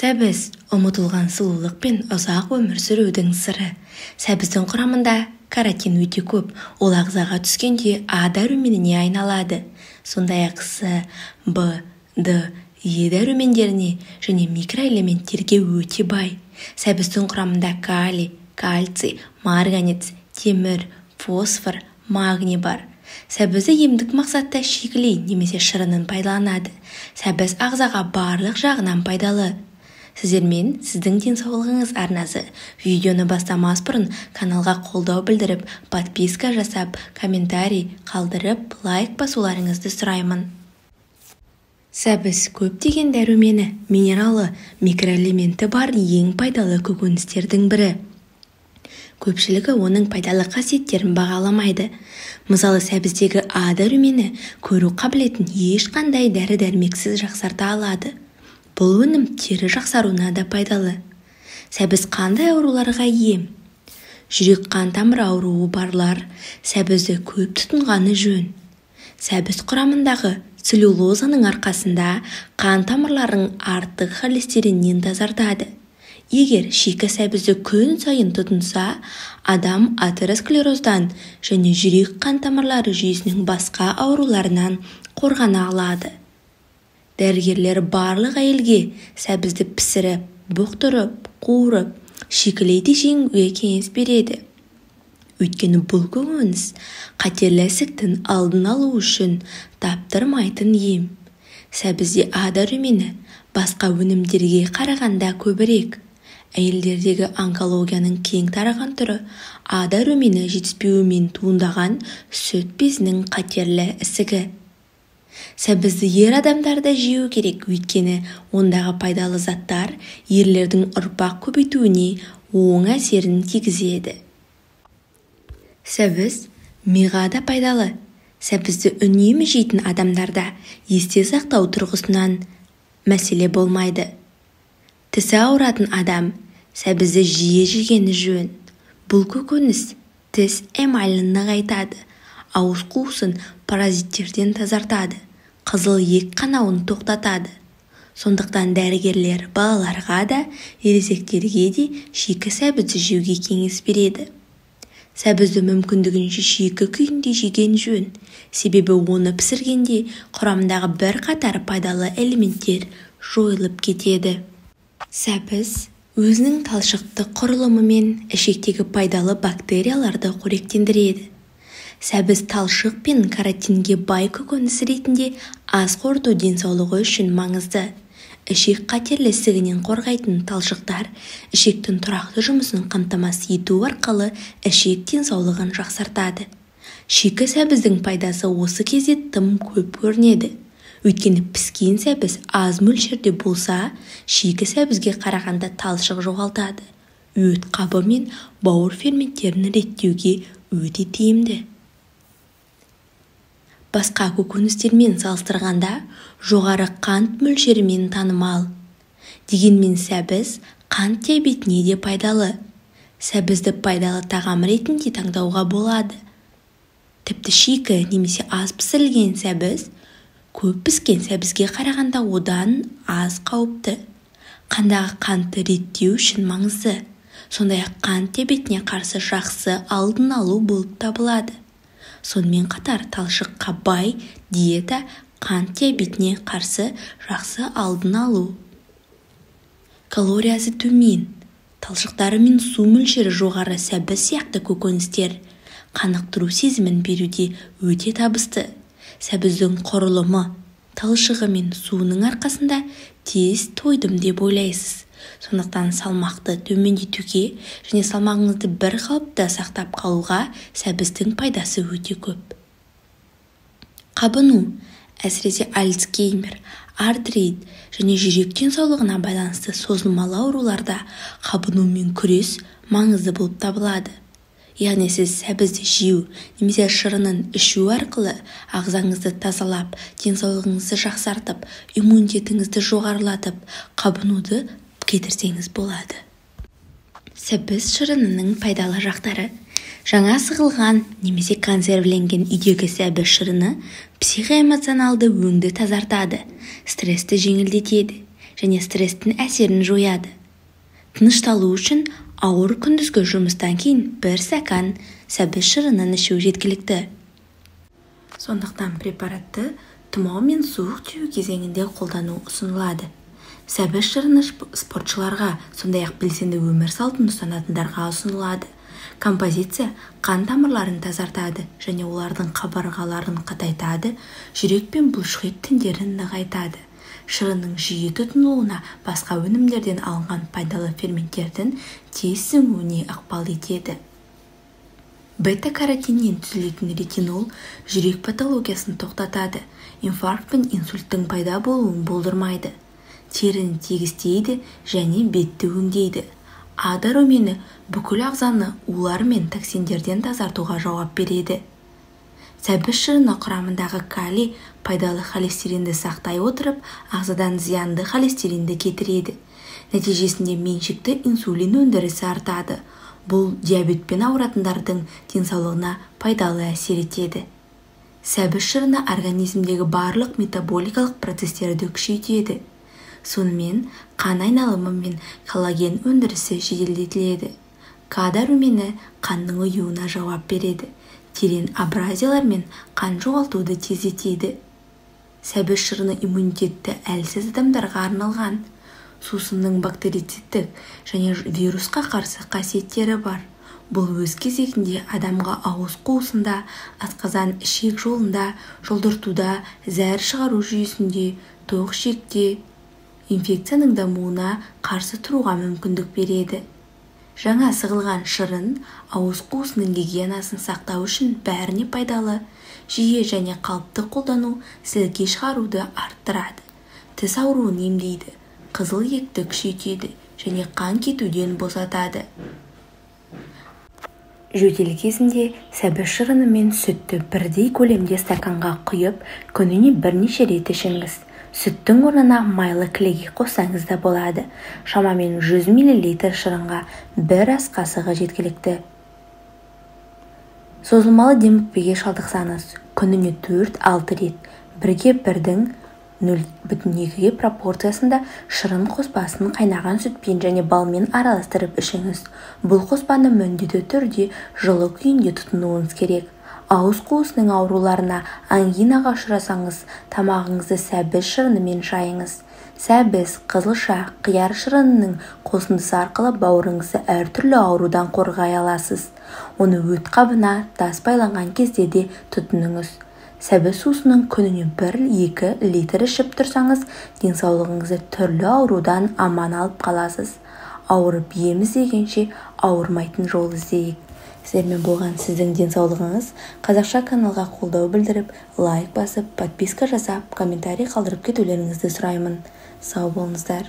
Сәбіз ұмытылған сұлулық пен ұзақ өмір сүрудің сыры. Сәбіздің құрамында каротин өте көп, ол ағзаға түскенде А дәруменіне айналады. Сондай-ақ С, Б, Д, Е дәрумендеріне және микроэлементтерге өте бай. Сәбіздің құрамында калий, кальций, марганец, темір, фосфор, магний бар. Сәбізді емдік мақсатта шикілей немесе шырынын пайдаланады. Сәбіз ағзаға барлық жағынан пайдалы. Сіздермен сіздің денсаулығыңыз арнасы. Видеоны бастамас бұрын каналға қолдау білдіріп, подписка жасап, комментарий қалдырып, лайк басуларыңызды сұраймын. Сәбіз көптеген дәрумені, минералы, микроэлементі бар ең пайдалы көкөністердің бірі. Көпшілігі оның пайдалы қасиеттерін бағаламайды. Мысалы, сәбіздегі А дәрумені көру қабілетін ешқандай дәрі-дәрмексіз жақсарта алады. Бұл өнім тері жақсаруына да пайдалы. Сәбіз қандай ауруларға ем? Жүрек қан тамыр ауруы барлар сәбізді көп тұтынғаны жөн. Сәбіз құрамындағы целлюлозаның арқасында қан тамырларын артық холестериннен тазартады. Егер шикі сәбізді күн сайын тұтынса, адам атеросклероздан және жүрек қан тамырлары жүйесінің басқа ауруларынан қорғана алады. Дәрігерлер барлық әйелге сәбізді пісіріп, бұқтырып, қуырып, шикілей де жеуге кеңес береді. Өйткені бұл көкөніс қатерлі ісіктің алдын алу үшін таптырмайтын ем. Сәбізде А дәрумені басқа өнімдерге қарағанда көбірек. Әйелдердегі онкологияның кең тараған түрі А дәрумені жетіспеуімен туындаған сүт безінің қатерлі ісігі. Сәбізді ер адамдар да жеу керек, өйткені ондағы пайдалы заттар ерлердің ұрпақ көбейтуіне оң әсерін тигізеді. Сәбіз миға да пайдалы. Сәбізді үнемі жейтін адамдарда есте сақтау тұрғысынан мәселе болмайды. Тісі ауыратын адам сәбізді жиі жегені жөн. Бұл көкөніс тіс эмалін нығайтады, ауыз қуысын паразиттерден тазартады, қызыл ек қанауын тоқтатады. Сондықтан дәрігерлер балаларға да, ересектерге де шикі сәбізді жеуге кеңес береді. Сәбізді мүмкіндігінше шикі күйінде жеген жөн, себебі оны пісіргенде құрамындағы бірқатар пайдалы элементтер жойылып кетеді. Сәбіз өзінің талшықты құрылымымен ішектегі пайдалы бактерияларды қоректендіреді. Сәбіз талшық пен каротинге бай көкөніс ретінде ас қорыту денсаулығы үшін маңызды. Ішек қатерлі ісігінен қорғайтын талшықтар ішектің тұрақты жұмысын қамтамасыз ету арқылы ішек денсаулығын жақсартады. Шикі сәбіздің пайдасы осы кезде тым көп көрінеді. Өйткені піскен сәбіз аз мөлшерде болса, шикі сәбізге қарағанда талшық жоғалтады. Өт қабы мен бауыр ферменттерін реттеуге өте тиімді. Басқа көкөністермен салыстырғанда жоғары қант мөлшерімен танымал. Дегенмен сәбіз қант диабетіне де пайдалы. Сәбізді пайдалы тағам ретінде таңдауға болады. Тіпті шикі немесе аз пісірілген сәбіз көп піскен сәбізге қарағанда одан аз қауіпті. Қандағы қантты реттеу үшін маңызды. Сондай-ақ қант диабетіне қарсы жақсы алдын алу болып табылады. Сонымен қатар талшыққа бай диета қант диабетіне қарсы жақсы алдын алу. Калориясы төмен, талшықтары мен су мөлшері жоғары сәбіз сияқты көкөністер қанықтыру сезімін беруде өте табысты. Сәбіздің құрылымы, талшығы мен суының арқасында тез тойдым деп ойлайсыз. Сондықтан салмақты төмендетуге және салмағыңызды бір қалыпта сақтап қалуға сәбіздің пайдасы өте көп. Қабыну, әсіресе Альцгеймер, артрит және жүрек денсаулығына байланысты созылмалы ауруларда қабынумен күрес маңызды болып табылады. Яғни сіз сәбізді жеу немесе шырынын ішу арқылы ағзаңызды тазалап, денсаулығыңызды жақсартып, иммунитетіңізді жоғарылатып, қабынуды кетірсеңіз болады. Сәбіз шырынының пайдалы жақтары. Жаңа сығылған немесе консервіленген үйдегі сәбіз шырыны психоэмоционалды өңді тазартады, стрессті жеңілдетеді, және стресстің әсерін жояды. Тынышталу үшін ауыр күндізгі жұмыстан кейін бір стакан сәбіз шырынын ішу жеткілікті. Сондықтан препаратты тұмау мен суық тию кезеңінде қолдану ұсынылады. Сәбіз шырыны спортшыларға, сондай-ақ белсенді өмір салтын ұстанатындарға ұсынылады. Композиция қан тамырларын тазартады және олардың қабырғаларын қатайтады, жүрек пен бұлшықет тіндерін нығайтады. Шырынның жиі тұтынылуына басқа өнімдерден алынған пайдалы ферменттердің тез сіңуіне ықпал етеді. Бета-каротиннен түзілетін ретинол жүрек патологиясын тоқтатады, инфаркт пен инсульттің пайда болуын болдырмайды, теріні тегістейді және бетті өңдейді. А дәрумені бүкіл ағзаны улар мен токсиндерден тазартуға жауап береді. Сәбіз шырыны құрамындағы калий пайдалы холестеринді сақтай отырып, ағзадан зиянды холестеринді кетіреді. Нәтижесінде меншікті инсулин өндірісі артады. Бұл диабетпен ауыратындардың денсаулығына пайдалы әсер етеді. Сәбіз шырыны организмдегі барлық метаболикалық процестерді күшейтеді. Сонымен қан айналымы мен коллаген өндірісі жеделдетіледі. К дәрумені қанның ұюына жауап береді. Терең абразиялар мен қан жоғалтуды тездетеді. Сәбіз шырыны иммунитетті әлсіз адамдарға арналған. Сусынның бактерицидтік және вирусқа қарсы қасиеттері бар. Бұл өз кезегінде адамға ауыз қуысында, асқазан ішек жолында, жолдыртуда, зәр шығару жүйесінде, тоқ ішекте инфекцияның дамуына қарсы тұруға мүмкіндік береді. Жаңа сығылған шырын ауыз қуысының гигиенасын сақтау үшін бәріне пайдалы. Жиі және қалыпты қолдану сілекей шығаруды арттырады, тіс ауруын емдейді, қызыл етті күшейтеді және қан кетуден босатады. Жөтел кезінде сәбіз шырыны мен сүтті бірдей көлемде стаканға құйып, күніне бірнеше рет ішіңіз. Сүттің орнына майлы кілегей қоссаңыз да болады. Шамамен 100 мл шырынға бір ас қасығы жеткілікті. Созылмалы демікпеге шалдықсаңыз, күніне 4-6 рет бірге бірдің 0,2 пропорциясында шырын қоспасын қайнаған сүтпен және балмен араластырып ішіңіз. Бұл қоспаны міндетті түрде жылы күйінде тұтынуыңыз керек. Ауыз қуысының ауруларына, ангинаға ұшырасаңыз, тамағыңызды сәбіз шырынымен шайыңыз. Сәбіз, қызылша, қияр шырынының қосындысы арқылы бауырыңызды әртүрлі аурудан қорғай аласыз. Оны өт қабына тас байланған кезде де тұтыныңыз. Сәбіз сусынын күніне 1-2 литр ішіп тұрсаңыз, денсаулығыңызды түрлі аурудан аман алып қаласыз. Ауырып ем іздегенше ауырмайтын жол іздейік. Сіздермен болған сіздің денсаулығыңыз қазақша каналға қолдау білдіріп, лайк басып, подписка жасап, комментарий қалдырып кетулеріңізді сұраймын. Сау болыңыздар.